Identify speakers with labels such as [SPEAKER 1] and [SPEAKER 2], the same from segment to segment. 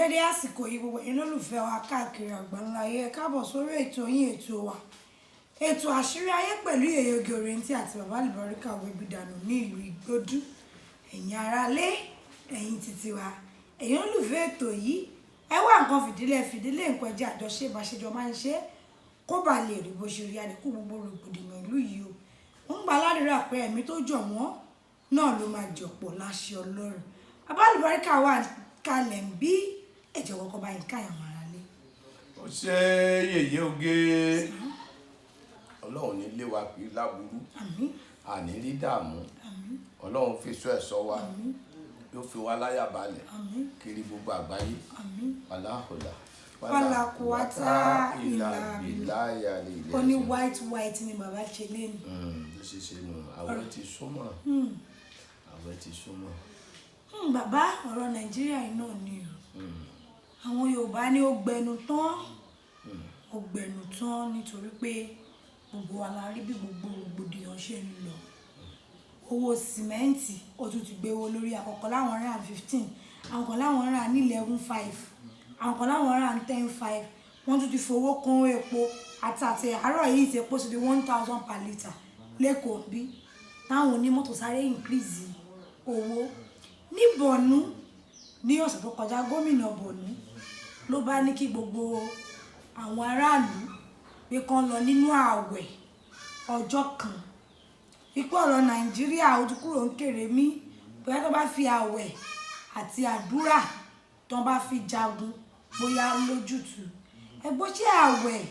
[SPEAKER 1] Dédé àsìkò yìí, gbogbo ẹ̀yin lólùfẹ́ wa káàkiri àgbáńlá ayé, ẹ káàbọ̀ sórí ètò yín, ètò wa, ètò Àṣírí Ayé pẹ̀lú Yèyé Oge Òrèǹtí àti Bàbá Àlùbáríkà Wẹ̀gbìdànù ní ìlú Ìgbòdú. Ẹ̀yin aráalé, ẹ̀yin títí wa, ẹ̀yin olùfẹ́ ètò yìí, ẹ wá nǹkan fìdílé fìdílé, nǹkan ẹjẹ́ àjọṣe ìbáṣejọ máa ń ṣe kó ba lè rí bó ṣe rí. Àdínkù gbogbo rògbòdìyàn ìlú yìí o ń gba aládùúrà pé ẹ̀mí tó jọ̀ wọ́n náà ló máa jọ̀pọ̀ láṣẹ Ọlọ́run. Bàbá Àlùbáríkà wà kalẹ̀ ń bí ẹ̀jẹ̀ kọ́kọ́ báyìí káyà wọn aráalé.
[SPEAKER 2] Ó ṣe, Yèyé Oge. Ọlọ́run ní lé wa pé láburú.
[SPEAKER 1] Àmín.
[SPEAKER 2] Àní rí dààmú.
[SPEAKER 1] Àmín.
[SPEAKER 2] Ọlọ́run fi sọ ẹ̀ sọ wa.
[SPEAKER 1] Àmín.
[SPEAKER 2] Yóò fi wá láyà balẹ̀
[SPEAKER 1] Àmín.
[SPEAKER 2] kiri gbogbo àgbáyé.
[SPEAKER 1] Àmín.
[SPEAKER 2] Wàláhùlà.
[SPEAKER 1] Wàlà kùwàtà ìlà.
[SPEAKER 2] Ìlà ìyàlẹ̀ ilẹ̀.
[SPEAKER 1] Ó ní white white ni bàbá ṣe lẹ́nu.
[SPEAKER 2] Ló ṣe ṣe nù. Àwẹ̀ ti súnmọ́, àwẹ̀ ti súnmọ́.
[SPEAKER 1] Bàbá, ọ̀rọ̀ Nàìjíríà yìí náà ni o. Àwọn Yorùbá ní ó gbẹnu tán, ó gbẹnu tán, nítorí pé gbogbo wa la rí bí gbogbo rògbòdìyàn ṣe ń lọ. Owó sìmẹ́ǹtì, ó tún ti gbé owó lórí. Àkọ́kọ́ láwọn rà 15, àwọn kan láwọn rà ní 11.5, àwọn kan láwọn rà ní 10.5. Wọ́n tún ti fowó kún epo àti àárọ̀ yìí ti epo sí di 1,000 per litre lẹ́kọ̀ọ́, bí táwọn onímọ́tò sáré increase owó. Ní Borno, ní ọ̀sẹ̀ tó kọjá, gómìnà Borno ló bá ní kí gbogbo àwọn aráàlú pé kán lọ nínú ààwẹ̀ ọjọ́ kan, wípé ọ̀rọ̀ Nàìjíríà ó ti kúrò ń kéré mí, bóyá tó bá fi ààwẹ̀ àti àdúrà tó bá fi jagun, bóyá lójútùú. Ẹgbọ́n, ṣé ààwẹ̀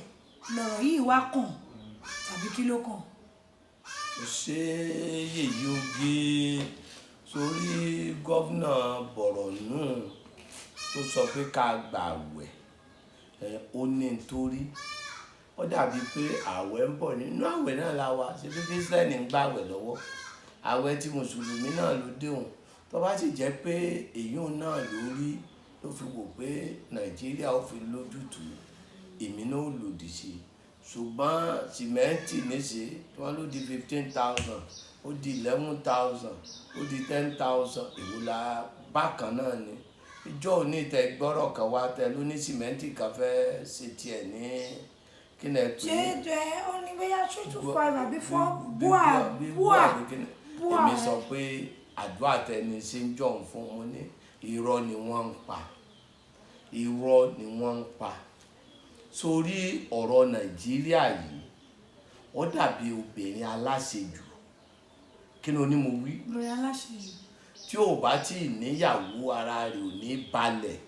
[SPEAKER 1] lọ̀rọ̀ yìí wá kàn tàbí kí ló kàn?
[SPEAKER 2] Ó ṣe, Yèyé Oge. Sórí governor Borno tó sọ pé ká gbààwẹ̀, ó ní nítorí ó dàbí pé ààwẹ̀ ń bọ̀. Nínú ààwẹ̀ náà la wà. Ṣe bí Kírísítẹ́nì ń gbààwẹ̀ lọ́wọ́, ààwẹ̀ tí Mùsùlùmí náà ló dé òun. Tó bá sì jẹ́ pé èyí náà ló rí ló fi wò pé Nàìjíríà ó fi lójútùú, èmi náà ò lòdì sí i. Ṣùgbọ́n sìmẹ́ǹtì níṣe wọ́n ló di 15,000, ó di 11,000, ó di 10,000. Èwo la bákan náà ni ìjọ òní tẹ gbọ́rọ̀ kan wá tẹ ló ní sìmẹ́ǹtì kan fẹ́ ṣe tiẹ̀ ní kí ni ẹ pè
[SPEAKER 1] Ṣé
[SPEAKER 2] é?
[SPEAKER 1] Jẹ́ ó ní bóyá 3 to 5 àbí 4 bua bua bua.
[SPEAKER 2] Èmi sọ pé àdúrà tẹni ṣe ń jọ̀ fún wọn ní irọ́ ni wọ́n ń pa, irọ́ ni wọ́n ń pa. Sórí ọ̀rọ̀ Nàìjíríà yìí, ó dàbí obìnrin aláṣejù. Kí ni onímọ̀ wí?
[SPEAKER 1] Lórí aláṣejù.
[SPEAKER 2] Tí ò bá tí ì níyàwó, ara rẹ̀ ò ní balẹ̀.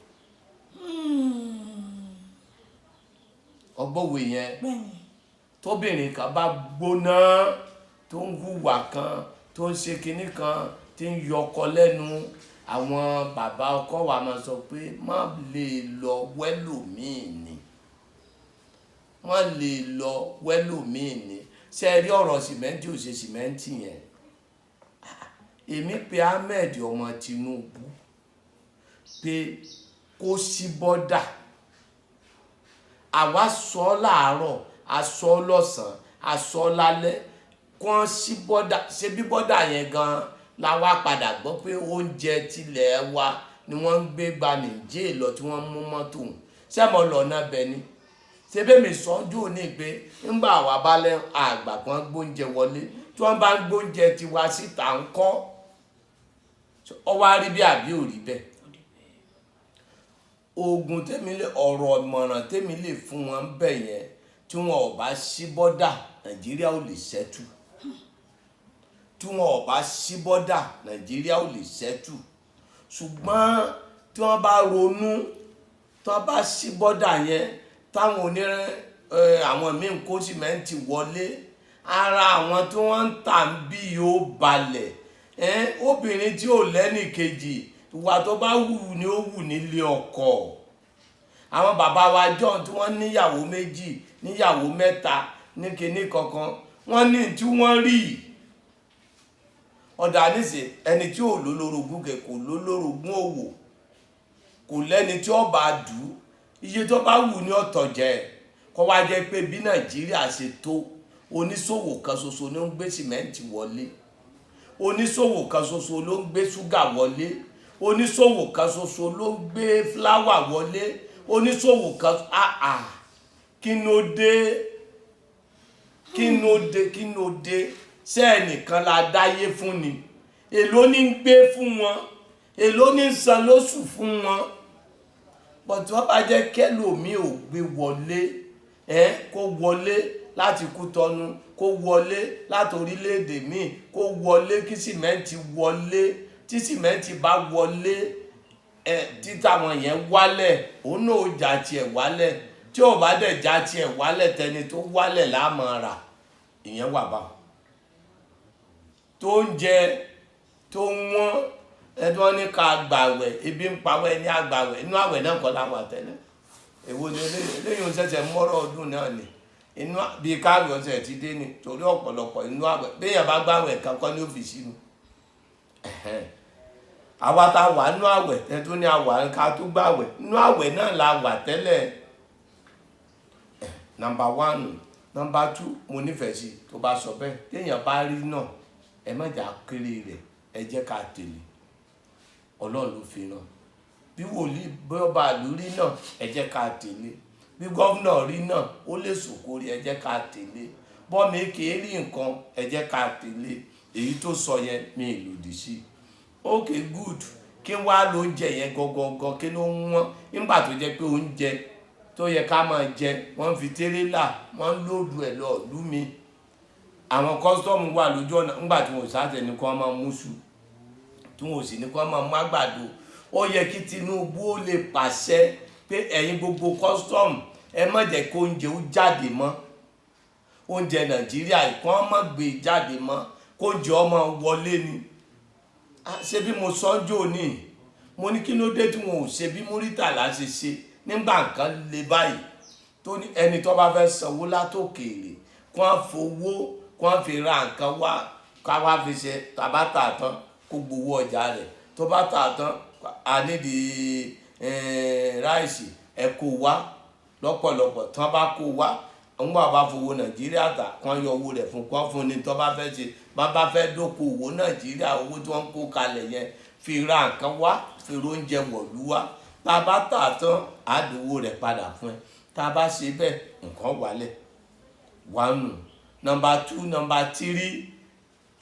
[SPEAKER 2] Ọgbọ́wé yẹn.
[SPEAKER 1] Bẹ́ẹ̀ni.
[SPEAKER 2] Tóbìnrin kan bá gbóná, tó ń hùwà kan, tó ń ṣe kinní kan, tí ń yọkọ lẹ́nu, àwọn bàbá ọkọ wa máa sọ pé má lè lọ wẹ́lòmíì ni, wọ́n lè lọ wẹ́lòmíì ni. Ṣe rí ọ̀rọ̀ sìmẹ́ǹtì ò ṣe sìmẹ́ǹtì yẹn, èmi pe Ahmed ọmọ Tinubu pé kó ṣí border. Àwa sọ ọ́ láàárọ̀, a sọ ọ́ lọ́sàn-án, a sọ ọ́ lálẹ́, kó ṣí border. Ṣe bí border yẹn gan la wá padà gbọ́ pé oúnjẹ tilẹ̀ wa ni wọ́n ń gbé gba Nìjẹ́ lọ, tí wọ́n mú mọ́tò sẹ́mọ̀ lọ́nà bẹ̀ ni. Ṣé bẹ́ẹ̀ mi sọ ọjọ́ òní pé ńgbà wà balẹ̀ àgbà kan gbóúnjẹ wọlé, tí wọ́n bá ń gbóúnjẹ tiwa síta ń kọ́ ọ wá rí bí àbí ò rí bẹ́ẹ̀? Oògùn tèmi lè, ọ̀rọ̀ ìmọ̀ràn tèmi lè fún wọn bẹ̀ yẹn, tí wọn ò bá ṣí border, Nàìjíríà ò lè settle. Tí wọn ò bá ṣí border, Nàìjíríà ò lè settle. Ṣùgbọ́n tí wọ́n bá ronú, tí wọ́n bá ṣí border yẹn, táwọn onírẹ́ àwọn míì ń kó sìmẹ́ǹtì wọlé, ara àwọn tí wọ́n ń tà ń bí yóò balẹ̀. Obìnrin tí ò lẹ́nì kejì, ìwà tó bá wù ní ó wù nílé ọkọ. Àwọn bàbá wa john tí wọ́n níyàwó méjì, níyàwó mẹ́ta, ní kinní kankan, wọ́n ní tí wọ́n rí ọ̀dà níṣẹ́. Ẹni tí ò lólórogún kẹ kò lólórogún òwò, kò lẹ́ni tí ó bá dù ú, iye tó bá wù ní ọ̀tọ̀ jẹ́. Kó wá jẹ́ pé bí Nàìjíríà ṣe tó, oníṣòwò kan ṣoṣo ló ń gbé sìmẹ́ǹtì wọlé, oníṣòwò kan ṣoṣo ló ń gbé ṣúgà wọlé. Oníṣòwò kan ṣoṣo ló ń gbé fúláwà wọlé. Oníṣòwò kan, àà, kí ló dé? Kí ló dé? Kí ló dé? Ṣé ẹnìkan la dáyé fún ni? Èló ní ń gbé fún wọn? Èló ní ń san lóṣù fún wọn? Bọ̀tí wọ́n bá jẹ́ kẹ́lòmíì ò gbé wọlé, ẹ kó wọlé láti Kútọ́nù, kó wọlé láti orílẹ̀-èdè míì, kó wọlé, kí sìmẹ́ǹtì wọlé. Tí sìmẹ́ǹtì bá wọlé, ẹ títà wọn yẹn wálẹ̀, òun náà ó já tiẹ̀ wálẹ̀. Tí ò bá dẹ̀ já tiẹ̀ wálẹ̀, tẹni tó wálẹ̀ láàmú rà. Ìyẹn wà báwọn tó ń jẹ tó ń wọ́n. Ẹni wọ́n ní ká gbàwẹ̀, ebi ń pa wẹ́ ní àgbàwẹ̀. Inú àwẹ̀ náà kọ́ láwọn àtẹ́lẹ̀. Èwo ni eléyìí? Eléyìí ń ṣẹ̀ṣẹ̀ mọ́rọ̀ ọdún náà ni. Inú bíi káàwé ọ̀sẹ̀ ti dé ni, torí ọ̀pọ̀lọpọ̀ inú àwẹ̀, béèyàn bá gbàwẹ̀ kankan ní òfìsì nu. Àwa tá a wà nínú àwẹ̀ tẹ́tún ní àwà ká tó gbàwẹ̀, inú àwẹ̀ náà la wà tẹ́lẹ̀. Number one. Number two, mo nífẹ̀ẹ́ sí tó bá sọ bẹ́ẹ̀. Téèyàn bá rí náà, ẹ má jà kéré rẹ̀, ẹ jẹ́ ká tẹ̀lé. Ọlọ́run ló fi ràn. Bí wòlíì, bí ọba ìlú rí náà, ẹ jẹ́ ká tẹ̀lé. Bí gómìnà rí náà, ó lè sòkòrè, ẹ jẹ́ ká tẹ̀lé. Bọ́mi kì í rí nǹkan, ẹ jẹ́ ká tẹ̀lé. Èyí tó sọ yẹn, mi ì lòdì sí. Ok, good. Kí wá lóúnjẹ yẹn gangan? Kí ló ń wọ́n nígbà tó jẹ́ pé oúnjẹ tó yẹ ká máa jẹ, wọ́n fi tírélà, wọ́n load ẹ̀ lọ ìlú mi? Àwọn custom wà lójú ọ̀nà nígbà tí wọ́n sáàtẹ̀ ní kí wọ́n máa mú ṣu, tí wọ́n sì ní kí wọ́n máa mú àgbàdo. Ó yẹ kí Tinubu ó lè pàṣẹ pé ẹ̀yin gbogbo custom, ẹ má jẹ́ kó oúnjẹ ó jáde mọ́. Oúnjẹ Nàìjíríà, kí wọ́n má gbé jáde mọ́, kó oúnjẹ ọmọ wọlé ni. Ṣé bí mo sọ ń jò ní, mo ní kí ló dé tí wọn ò ṣe bí Muritàlá ṣe ṣe nígbà nǹkan le báyìí, tó ní ẹni tó bá fẹ́ sanwó látòkèèrè, kó wọ́n fowó, kó wọ́n fi ra nǹkan wá, ká wá fi ṣe tàbá tà tán, kó gbowó ọjà rẹ̀. Tó bá tà tán, a nídìí rice, ẹ kó wá lọ́pọ̀lọpọ̀. Tán bá kó wá, ńgbà bá fowó Nàìjíríà tà, kán yọ owó rẹ̀ fún, kán fún ni. Tó bá fẹ́ ṣe, bá bá fẹ́ dókòwò Nàìjíríà, owó tí wọ́n ń kó kalẹ̀ yẹn, fi ra nǹkan wá, fi oúnjẹ wọ̀lú wá. Tá a bá tà tán, á dowó rẹ̀ padà fún ẹ. Tá a bá ṣe bẹ́ẹ̀, nǹkan wálẹ̀. One. Number two, number three,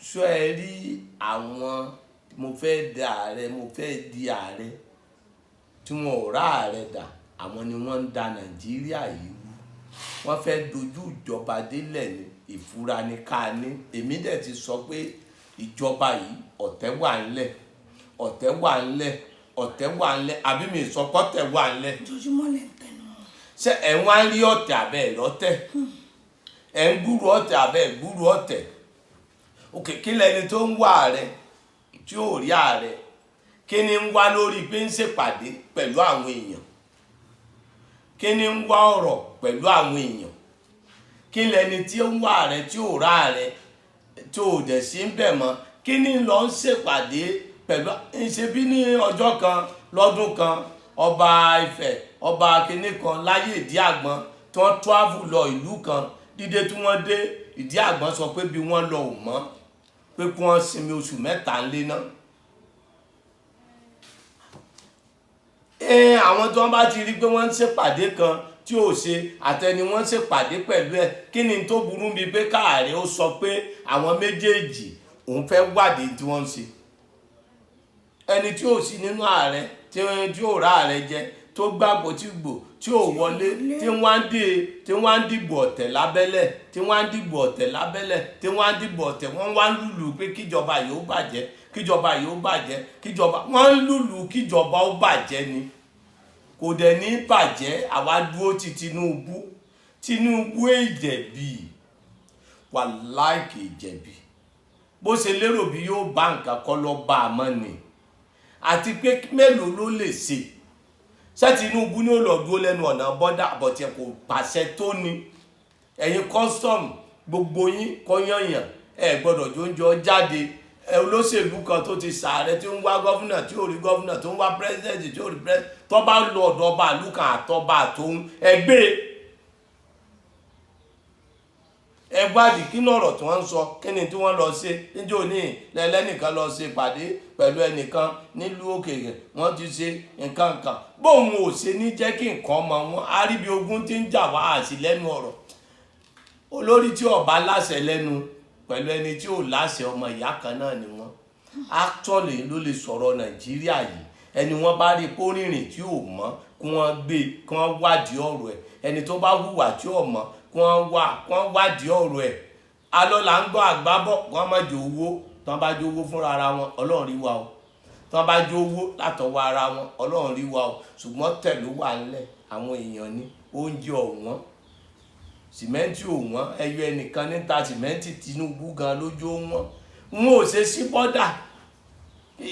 [SPEAKER 2] ṣó ẹ rí àwọn mo fẹ́ di ààrẹ, mo fẹ́ di ààrẹ, tí wọn ò rá ààrẹ dà, àwọn ni wọ́n ń da Nàìjíríà yìí rú. Wọ́n fẹ́ dojú ìjọba délẹ̀ ní. Ìfura ni ká ní. Èmi dẹ̀ ti sọ pé ìjọba yìí, ọ̀tẹ̀ wà ńlẹ̀, ọ̀tẹ̀ wà ńlẹ̀, ọ̀tẹ̀ wà ńlẹ̀. Àbí mi sọ pọ́tẹ̀ wà ńlẹ̀?
[SPEAKER 1] Ojoojúmọ́ lẹ̀ ń tẹnu mọ́.
[SPEAKER 2] Ṣé ẹ̀ ń wá rí ọ̀tẹ̀ àbẹ́ ìrọ́tẹ̀? Ẹ̀ ń gbúrú ọ̀tẹ̀ àbẹ́ ìgbúrú ọ̀tẹ̀? Òkè, kí lẹni tó ń wá ààrẹ tí ò rí ààrẹ, kí ni ń wá lórí pé ń ṣèpàdé pẹ̀lú àwọn èèyàn? Kí ni ń wá ọ̀rọ̀ pẹ̀lú àwọn èèyàn? Kí lẹni tí ó ń wá ààrẹ tí ò rá ààrẹ, tí ò dẹ̀ sí ń bẹ̀ mọ́, kí ni lọ ń ṣèpàdé pẹ̀lú? Ń ṣe bí ní ọjọ́ kan lọ́dún kan, ọba Ifẹ̀, ọba kinní kan láyé Ìdí Àgbọn, tí wọ́n travel lọ ìlú kan, dídé tí wọ́n dé, Ìdí Àgbọn sọ pé bí wọ́n lọ ò mọ́, pé kí wọ́n sinmi oṣù 3 ńlé náà. Àwọn tí wọ́n bá ti rí pé wọ́n ń ṣèpàdé kan tí ò ṣe àtẹni wọ́n ń ṣèpàdé pẹ̀lú ẹ̀, kí ni tó burú bíi pé káàárẹ̀ ó sọ pé àwọn méjèèjì òun fẹ́ wádìí tí wọ́n ń ṣe? Ẹni tí ò sí nínú ààrẹ, tí ò rá ààrẹ jẹ, tó gbàgbọ́ tí gbò tí ò wọlé, tí wọ́n ń dìbò ọ̀tẹ̀ lábẹ́lẹ̀, tí wọ́n ń dìbò ọ̀tẹ̀ lábẹ́lẹ̀, tí wọ́n ń dìbò ọ̀tẹ̀, wọ́n wá ń lùlù pé kíjọba yìí ó bàjẹ́, kíjọba yìí ó bàjẹ́, kíjọba, wọ́n ń lùlù kíjọba ó bàjẹ́ ni. Kò dẹ̀ ní bàjẹ́. Àwa dúró ti Tinubu. Tinubu èjẹ̀bi, wàláì kì í jẹ̀bi. Bó ṣe lérò bí yóò bá nǹkan kọ́ lọ bá a mọ́ ni. Àti pé mélòó ló lè ṣe? Ṣé Tinubu ní ó lọ dúró lẹ́nu ọ̀nà bọ́dà àbọ̀tí kò pàṣẹ tó ni? Ẹ̀yin custom, gbogbo yín kọ́ yànyàn, ẹ gbọ́dọ̀ jóúnjẹ jáde. Ẹ olóṣèlú kan tó ti sàárẹ̀, tí ń wá governor tí ò rí governor, tó ń wá president tí ò rí president, tó bá lọ ọ̀dọ̀ ọba ìlú kan, àtọba àtòun, ẹgbẹ́ Ẹ wádìí kí ní ọ̀rọ̀ tí wọ́n ń sọ, kí ni tí wọ́n lọ ṣe níjó ní lẹ́lẹ́nìkan lọ ṣe pàdé pẹ̀lú ẹnìkan nílùú òkèèrè, wọ́n ti ṣe nǹkan kan. Bóun ò ṣe ní jẹ́ kí nǹkan ọmọ wọn aríbi ogun ti ń jà wá àṣì lẹ́nu ọ̀rọ̀. Olórí tí ó bá láṣẹ lẹ́nu pẹ̀lú ẹni tí ò láṣẹ, ọmọ ìyá kan náà ni wọ́n. Actually ló lè sọ̀rọ̀ Nàìjíríà yìí. Ẹni wọ́n bá rí kó rìnrìn tí ò mọ́, kí wọ́n gbé, kí wọ́n wádìí ọ̀rọ̀ ẹ̀. Ẹni tó bá hùwà tí ò mọ́, kí wọ́n wádìí ọ̀rọ̀ ẹ̀. Alọ́ là ń gbọ́ àgbábọ̀, kí wọ́n má jẹ owó. Tí wọ́n bá jẹ owó fúnra ara wọn, Ọlọ́run rí wa o. Tí wọ́n bá jẹ owó látọwọ́ ara wọn, Ọlọ́run rí wa o. Ṣùgbọ́n tẹ̀ ló wà ńlẹ̀, àwọn èèyàn ní oúnjẹ ọ̀wọ́n, sìmẹ́ǹtì ọ̀wọ́n. Ẹyọ ẹnìkan níta sìmẹ́ǹtì Tinubu gan lójú wọn. N ò ṣe sí bọ́dà.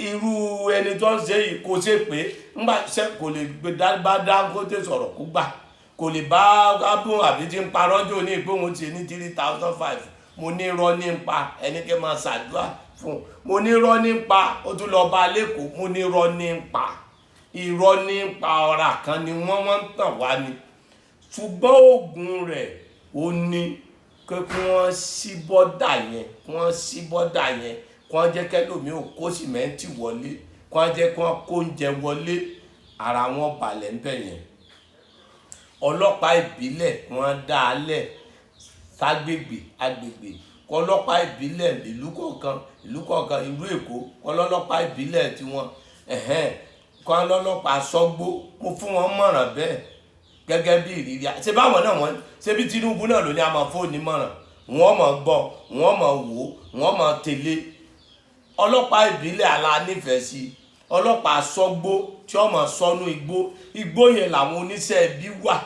[SPEAKER 2] Irú ẹni tó ń ṣe yìí kò ṣe pé ńgbà ṣe kò lè bá Dangote sọ̀rọ̀ kó gbà, kò lè bá abúlé àbí tí ń parọ́ jò ní pé òun ti ní 3,500. Mo ní irọ́ ní pa, ẹni kẹ́ máa ṣàdúrà fún. Mo ní irọ́ ní pa, ó tún lọ bá lẹ́kọ̀ọ́. Mo ní irọ́ ní pa, irọ́ ní pa, ọ̀rà kan ni wọ́n ń tàn wá ni. Ṣùgbọ́n oògùn rẹ̀ ó ní pé kí wọ́n ṣí bọ́dà yẹn, kí wọ́n ṣí bọ́dà yẹn, kí wọ́n jẹ́ kẹ́lòmíì ò kó sìmẹ́ǹtì wọlé, kí wọ́n jẹ́ kí wọ́n kó oúnjẹ wọlé, ara wọn balẹ̀ ń bẹ̀ yẹn. Ọlọ́pàá ìbílẹ̀ kí wọ́n dá a lẹ̀ ságbègbè agbègbè, kí ọlọ́pàá ìbílẹ̀ ìlú kọ̀ọ̀kan, ìlú kọ̀ọ̀kan, ìlú Èkó, kí ọlọ́pàá ìbílẹ̀ tiwọn, kí ọlọ́pàá sọ́gbó. Mo fún wọn mọ̀ràn bẹ́ẹ̀ gẹ́gẹ́ bí ìrírí. Ṣé báwọn náà wọ́n ṣé bí Tinubu náà ló ní a máa fóònù mọ̀ràn, wọ́n máa gbọ́, wọ́n máa wò, wọ́n máa tẹ̀lé. Ọlọ́pàá ìbílẹ̀ ala nífẹ̀ẹ́ sí, ọlọ́pàá sọ́gbó tí wọ́n máa sọnù igbó, igbó yẹn làwọn oníṣẹ́ ibi wà,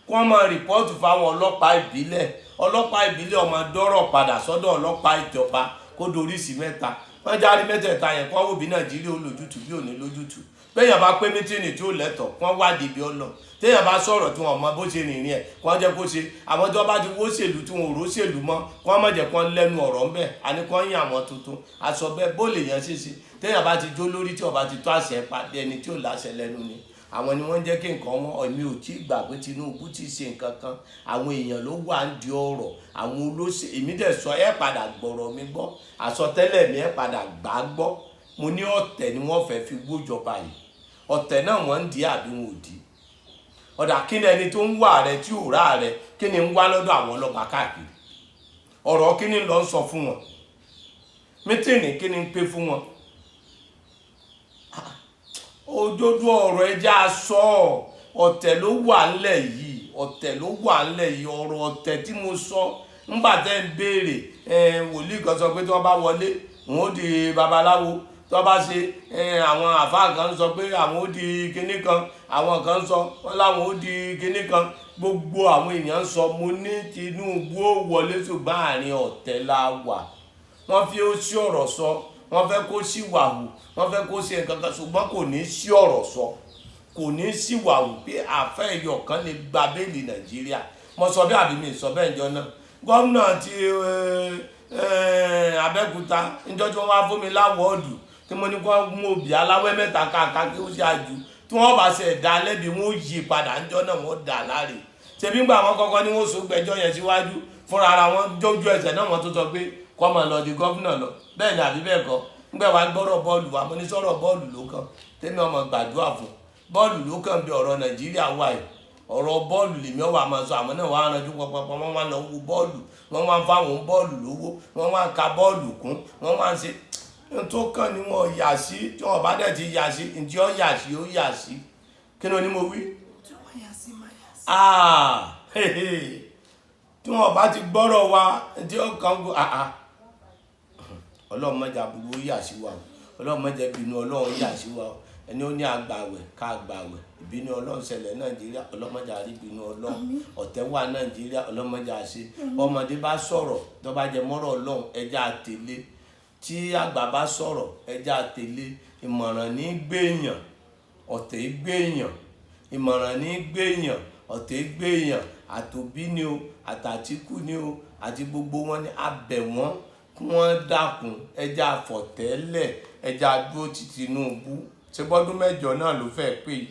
[SPEAKER 2] kí wọ́n máa rìpọ́ọ̀tù fáwọn ọlọ́pàá ìbílẹ̀. Ọlọ́pàá ìbílẹ̀ ó máa dọ́rọ̀ padà sọ́dọ̀ ọlọ́pàá ìjọba kó dorí sí mẹ́ta. Wọ́n jáde mẹ́tẹ̀ẹ̀ta yẹn, kí wọ́n wò bí Nàìjíríà ó lójútùú bí ò ní lójútùú. Béèyàn bá pé mítìnì tí ó lẹ́tọ̀, kí wọ́n wádìí ibi ó lọ. Téèyàn bá sọ̀rọ̀ tí wọ́n mọ bó ṣe rìnrìn ẹ̀, kí wọ́n jẹ́ kó ṣe. Àwọn tí wọ́n bá ti wó ṣèlú tí wọn ò ró ṣèlú mọ́, kí wọ́n má jẹ́ kí wọ́n lẹ́nu ọ̀rọ̀ ńbẹ̀. Àní kí wọ́n yàn àwọn tuntun. Aṣọ bẹ́ẹ̀ bó lè yàn ṣe ṣe. Téèyàn bá ti jó lórí tí ó bá ti tó àṣẹ pa bí ẹni tí ò láṣẹ lẹ́nu ni. Àwọn ni wọ́n ń jẹ́ kí nǹkan wọn. Èmi ò tí gbà pé Tinubu ti ṣe nǹkan kan. Àwọn èèyàn ló wà ń di ọ̀rọ̀. Àwọn olóṣè, èmi dẹ̀ sọ ẹ padà gbọ̀rọ̀ mi gbọ́. Àsọtẹ́lẹ̀ mi ẹ padà gbà gbọ́. Mo ní ọ̀tẹ̀ ni wọ́n fẹ́ fi gbójọba yìí. Ọ̀tẹ̀ náà wọ́n ń di àbí wọn ò di. Ọ̀dà kí ni ẹni tó ń wà rẹ tí ò rà rẹ, kí ni ń wá lọ́dọ̀ àwọn ọlọ́pàá káàkiri? Ọ̀rọ̀ kí ni lọ ń sọ fún wọn? Mítìnì kí ni ń pè fún wọn? Òdodo ọ̀rọ̀ ẹja sọ, ọ̀tẹ̀ ló wà ńlẹ̀ yìí, ọ̀tẹ̀ ló wà ńlẹ̀ yìí. Ọ̀rọ̀ ọ̀tẹ̀ tí mo sọ ńgbà tẹ́ ń béèrè, wòlíì kan sọ pé tí wọ́n bá wọlé, òun ó di babaláwo. Tí wọ́n bá ṣe, àwọn àfáà kan sọ pé àwọn ó di kinní kan, àwọn kan sọ wọ́n láwọn ó di kinní kan. Gbogbo àwọn èèyàn sọ, mo ní Tinubu ó wọlé ṣùgbọ́n àárín ọ̀tẹ̀ la wà. Wọ́n fi ó sí ọ̀rọ̀ sọ, wọ́n fẹ́ kó sí wàhù, wọ́n fẹ́ kó ṣe nǹkan kan, ṣùgbọ́n kò ní sí ọ̀rọ̀ sọ, kò ní sí wàhù pé àfẹ́ ẹyọ kan lè gba béèlì Nàìjíríà. Mo sọ bí àbí mi sọ bẹ́ẹ̀ ǹjọ́ náà. Gómìnà ti Abẹ́òkúta ǹjọ́ tí wọ́n wá fún mi láwọ́ọ̀dù tí mo ní kó mú obì aláwẹ́ mẹ́ta káàká kí ó ṣe àjù, tí wọ́n bá ṣe ẹ̀dá lẹ́bi wọ́n yí padà ǹjọ́ náà wọ́n dà láre. Ṣebí ńgbà wọn kọ́kọ́ ní wọ́n sún gbẹ́jọ́ yẹn síwájú fúnra ara wọn jójú ẹsẹ̀ náà wọ́n tó sọ pé kó máa lọ di gómìnà lọ. Bẹ́ẹ̀ ni àbí bẹ́ẹ̀ kọ́. Ńgbà wá gbọ́rọ̀ bọ́ọ̀lù wa, mo ní sọ̀rọ̀ bọ́ọ̀lù ló kàn tẹ́mi ọmọ gbàdúrà fún. Bọ́ọ̀lù ló kàn bí ọ̀rọ̀ Nàìjíríà wà yìí. Ọ̀rọ̀ bọ́ọ̀lù lèmi ọ̀wà máa sọ, àmọ́ náà wàá ranjú pọpọpọ, wọ́n wá lọ wo bọ́ọ̀lù, wọ́n wá ń fáwọn bọ́ọ̀lù lówó, wọ́n wá ń ka bọ́ọ̀lù kún, wọ́n wá ń ṣe n tó kàn ní wọn yà sí. Tí wọn bá dẹ̀ ti yà sí, ntí ó yà sí ó yà sí. Kí ló ní mo wí?
[SPEAKER 1] Tí wọ́n yà sí máa yà sí.
[SPEAKER 2] Tí wọn bá ti gbọ́rọ̀ wa, ntí ó kàn go Ọlọ́run má jẹ́ aburú ó yà sí wa o. Ọlọ́run má jẹ́ bínú Ọlọ́run yà sí wa o. Ẹni ó ní àgbàwẹ̀ ká àgbàwẹ̀. Ìbínú Ọlọ́run ṣẹlẹ̀ Nàìjíríà, Ọlọ́run má jẹ́ àrí ìbínú Ọlọ́run. Ọ̀tẹ̀ wà Nàìjíríà, Ọlọ́run má jẹ́ àṣe. Ọmọdé bá sọ̀rọ̀ tó bá jẹ mọ́rọ̀ Ọlọ́run, ẹja àtẹ̀lé. Tí àgbà bá sọ̀rọ̀, ẹja àtẹ̀lé. Ìmọ̀ràn ní gbéyàn, ọ̀tẹ̀ gbéyàn. Ìmọ̀ràn ní gbéyàn, ọ̀tẹ̀ gbéyàn. Àtòbí ni o, àtàtíkù ni o, àti gbogbo wọn ni a bẹ̀ wọ́n kí wọ́n dákun, ẹja àfọ̀tẹ́lẹ̀, ẹja dúró ti Tinubu. Ṣé bọ́dún mẹ́jọ náà ló fẹ́ pé yìí?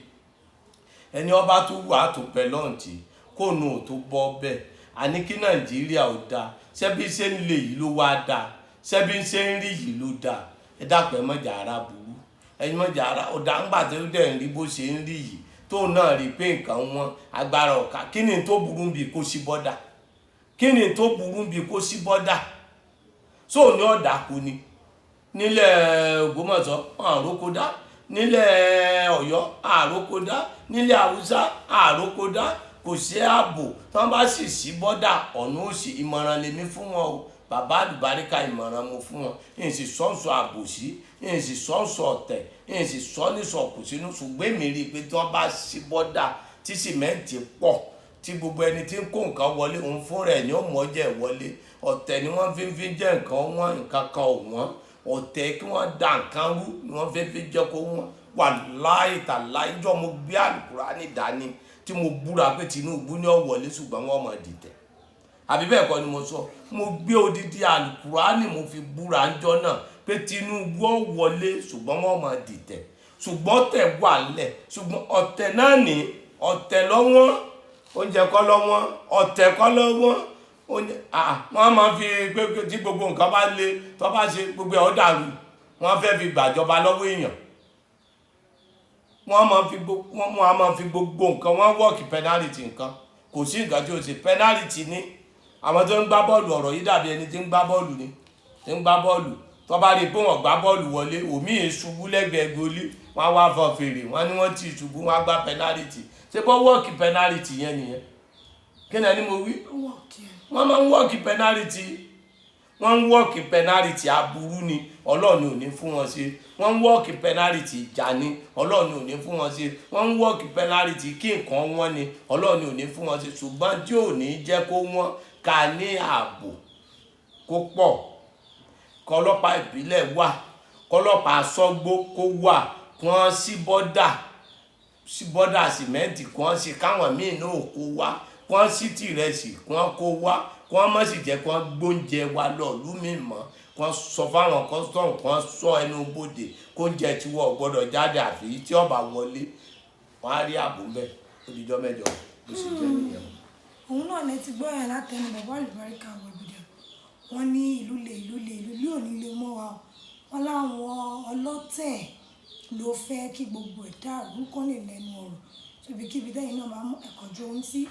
[SPEAKER 2] Ẹni ọba tó wà tó bẹ lọ́ǹtì kó nu ò tó bọ́ bẹ́ẹ̀. Àní kí Nàìjíríà ò dáa. Ṣebí ṣe ń lè yìí ló wá dáa? Ṣebí ṣe ń rí yìí ló dáa? Ẹ dákun, ẹ mọ̀jà ara burú, ẹ mọ̀jà ara ọ̀dà. Ńgbà tó dẹ̀ ń rí bó ṣe ń rí yìí, tóun náà rí pé nǹkan wọn, agbára ọ̀ka, kí ni tó burú bí kó sí border? Kí ni tó burú bí kó sí border? Sóò ní ọ̀dà kú ni nílẹ̀ Ògbómọ̀ṣọ́ àrókódá, nílẹ̀ Ọ̀yọ́ àrókódá, nílẹ̀ Haúsá àrókódá, kò sí ààbò. Tí wọ́n bá sì sí border, ọ̀nà òsì. Ìmọ̀ràn lèmi fún wọn o, bàbá àlùbáríkà, ìmọ̀ràn mo fún wọn. N sì sọ́ọ̀sọ̀ àbòsí, n sì sọ́ọ̀sọ̀ ọ̀tẹ̀, n sì sọ́ nísọ̀ kù sínú. Ṣùgbọ́n èmi rí i pé tí wọ́n bá sí border, tí sìmẹ́ǹtì pọ̀, tí gbogbo ẹni tí ń kó nǹkan wọlé, òun fún rẹ̀ ní ó mọ̀ jẹ́ wọlé. Ọ̀tẹ̀ ni wọ́n fi jẹ́ nǹkan wọ́n, nǹkan kan ò wọ́n. Ọ̀tẹ̀ kí wọ́n da nǹkan rú ni wọ́n fi jẹ́ kó wọ́n. Wàláhì tàláhì, jọ́ mo gbé Àlùkùránì dání tí mo búra pé Tinubu ní ó wọlé, ṣùgbọ́n wọ́n mọ̀ dìtẹ̀. Àbí bẹ́ẹ̀ kọ́ ni mo sọ? Mo gbé odidi Àlùkùránì, mo fi búra ńjọ́ náà pé Tinubu ó wọlé, ṣùgbọ́n wọ́n mọ̀ dìtẹ̀. Ṣùgbọ́n ọ̀tẹ̀ wà ńlẹ̀, ṣùgbọ́n ọ̀tẹ̀ náà ní ọ̀tẹ̀ lọ́wọ́n, oúnjẹ kọ́ lọ́wọ́n, ọ̀tẹ̀ kọ́ lọ́wọ́n, oúnjẹ. Wọ́n máa fi pé tí gbogbo nǹkan bá le, tó bá ṣe gbogbo ẹ̀, ó dàrú. Wọ́n fẹ́ fi gbàjọba lọ́wọ́ èèyàn. Wọ́n máa fi gbogbo nǹkan, wọ́n work penalty nǹkan. Kò sí nǹkan tí ó ṣe penalty ní àwọn tó ń gbá bọ́ọ̀lù. Ọ̀rọ̀ yìí dàbí ẹni tí ń gbá bọ́ọ̀lù ni, tí ń gbá bọ́ọ̀lù, tó bá rí i pé wọ́n gbá bọ́ọ̀lù wọlé, òmíì ṣubú lẹ́gbẹ̀ẹ́ goalie, wọ́n á wá fọ fèrè, wọ́n ní wọ́n ti ṣubú, wọ́n á gbá penalty. Ṣé bọ́ work penalty yẹn nìyẹn? Kí ni ẹni mo wí?
[SPEAKER 1] Ó work ẹ̀.
[SPEAKER 2] Wọ́n máa ń work penalty, wọ́n ń work penalty. Aburú ni, Ọlọ́run ò ní fún wọn ṣe. Wọ́n ń work penalty ìjà ni, Ọlọ́run ò ní fún wọn ṣe. Wọ́n ń work penalty kí nǹkan wọ́n ni, Ọlọ́run ò ní fún wọn ṣe. Ṣùgbọ́n tí ò ní jẹ́ kó wọ́n, ká ní ààbò kó pọ̀, kọlọ́pàá ìbílẹ̀ wà, kọlọ́pàá sọ́gbó kó wà, kí wọ́n sí border, sí border, sìmẹ́ǹtì kí wọ́n sí, káwọn míì náà kó wá, kí wọ́n sí tìrẹsì kí wọ́n kó wá, kí wọ́n má sì jẹ́ kí wọ́n gbóúnjẹ wa lọ lúmi mọ́, kí wọ́n sọ fáwọn custom, kí wọ́n sọ ẹnu bodè, kó oúnjẹ tí wọ́n gbọ́dọ̀ jáde àfi tí ó bá wọlé. Wọ́n á rí ààbò ńbẹ̀. Ó dijọ́ mẹ́jọ, bó sì jẹ́ nìyẹn.
[SPEAKER 1] Òun náà lẹ ti gbọ́ ẹ̀ látẹnu bàbá àlùbáríkà wẹ̀bùdà. Wọ́n ní ìlú le, ìlú le, ìlú lé òní lè mọ́ wa o. Wọ́n láwọn ọlọ́tẹ̀ ló fẹ́ kí gbogbo ẹ̀ dàrú kán lè lẹ́nu ọ̀rọ̀. Ibikíbi tẹ́yìn náà máa mú ẹ̀kọ́ jó ohun sí,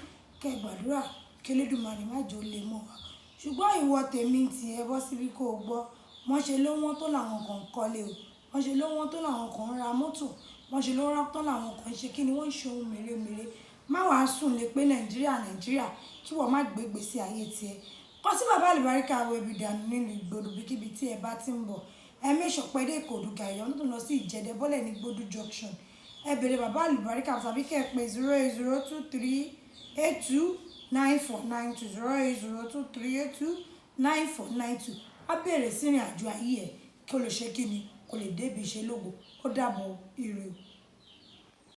[SPEAKER 1] kẹ́ ẹ gbàdúrà kí Elédùmarè má jẹ́ ó lè mọ́ wa. Ṣùgbọ́n ìwọ tèmi tí ẹ bọ́ síbí kó o gbọ́, wọ́n ṣe ló wọ́n tó làwọn kan ń kọ́lé o, wọ́n ṣe ló wọ́n tó làwọn kan ń ra mọ́tò, wọ́n ṣe ló wọ́n tó làwọn kan ń ṣe kí ni, wọ́n ń ṣe ohun mèremère. Má wàá sùn lé pé Nàìjíríà, Nàìjíríà, kí wọ́n má gbé ìgbésí ayé tiẹ̀. Kọ sí bàbá àlùbáríkà Wẹ̀bìdànù nílùú Ìgbòdo. Ibikíbi tí ẹ bá ti ń bọ̀, ẹ make sure pé dé Ìkòròdú Gàyà, ọ̀nà tó lọ sí Ìjẹ̀dẹ̀, bọ́lẹ̀ ní Gbódú Junction. Ẹ bèrè bàbá àlùbáríkà tàbí kẹ́ ẹ pè 08023829492, 08023829492. Á bẹ̀rẹ̀ sí ìrìn àjò ayé ẹ̀ kí o lè ṣe kí ni, kò lè débi ìṣe lógo. Ó dàbọ̀, ire o.